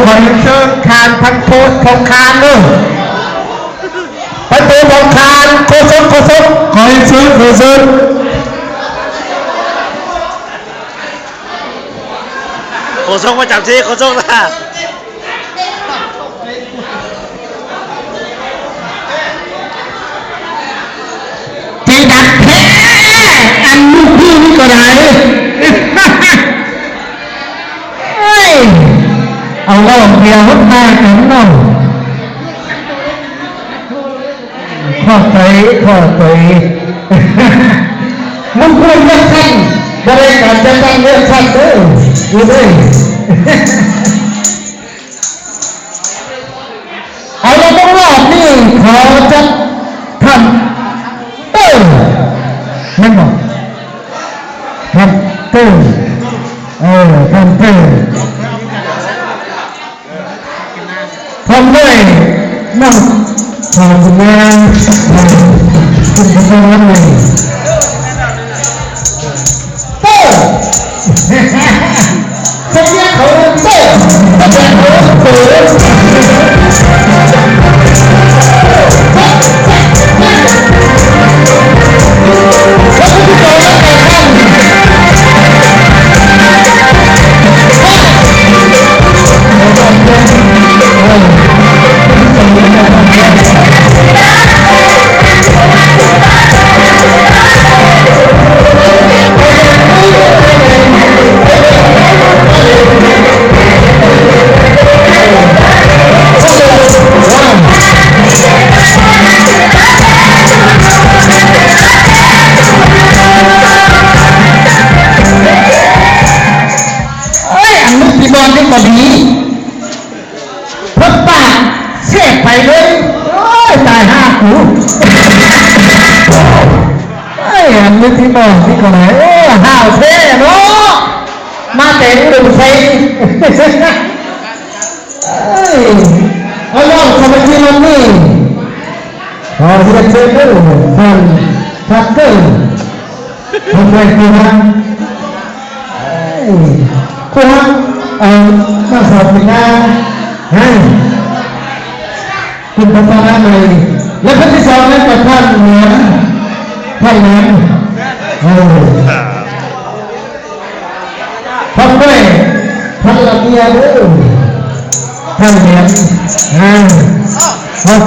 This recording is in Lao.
ຂໍເຊີນທ່ານພັນໂທ ທອງຄານເດີ ພັນໂທ ທອງຄານ ໂຄສົກ ໂຄສົກ ຂໍເຊີນ ຂໍເຊີນ ໂຄສົກປະຈຳທີ່ ໂຄສົກນະ. ໃຈດັກແທ້ ອັນລູກພີ່ນີ້ກໍໄດ້ ເອີຍ ເອົາເວົ້າເດຍຫົດໜ້າກັນເນາະ. ຂອບໃຈ ຂອບໃຈ ມັນຄວນເລືອກຊັ້ນ ບໍ່ໄດ້ການຈັດຕັ້ງເລືອກຊັ້ນເດີ ຢູ່ເດີ. ເອົາລະ ເບິ່ງລອບນີ້ ຂໍຈັດທ່ານເຕີ ແມ່ນບໍ່? ທ່ານເຕີ ເອີ ທ່ານເຕີ ພ້ອມດ້ວຍນຳ ຂອບຄຸນມາກ ເອີ ເປັນກຳລັງໃຫ້ ເຕີ ເຂົາຮຽກເຂົາເຕີ ເຂົາຮຽກເຂົາເຕີ. ເອີຍ ອັນລູກທີ່ບອດນີ້ກໍດີ ເພິ່ນປາກແຊບໄປເລີຍ. ໂອ້ຍ ຕາຍຫ່າກູ. ເອີຍ ອັນນີ້ທີ່ມອງທີ່ກໍໄດ້ ໂອ້ ຫ້າວແທ້ເນາະ ມາແຕ່ອຸດົມໄຊ. ເອີຍ ເອົານ້ອງເຂົ້າໄປທີ່ລຳນີ້ ຂໍຮຽນເຊີນເດີ ທ່ານ ທ່ານເກີ້ ເພິ່ນໄດ້ຄືຫຍັງ? ເອີຍ ຄູຮັກ ເອີ ມາສອນວິຊາໃຫ້ ເປັນພາສາລາວໃໝ່ ແລະ ຄົນທີສອງນັ້ນກໍທ່ານແຫຼມ ທ່ານແຫຼມ ເອີ ພັກໄວ້ ພັກລະເມຍເດີ ທ່ານແຫຼມ ເອີ ເອົາ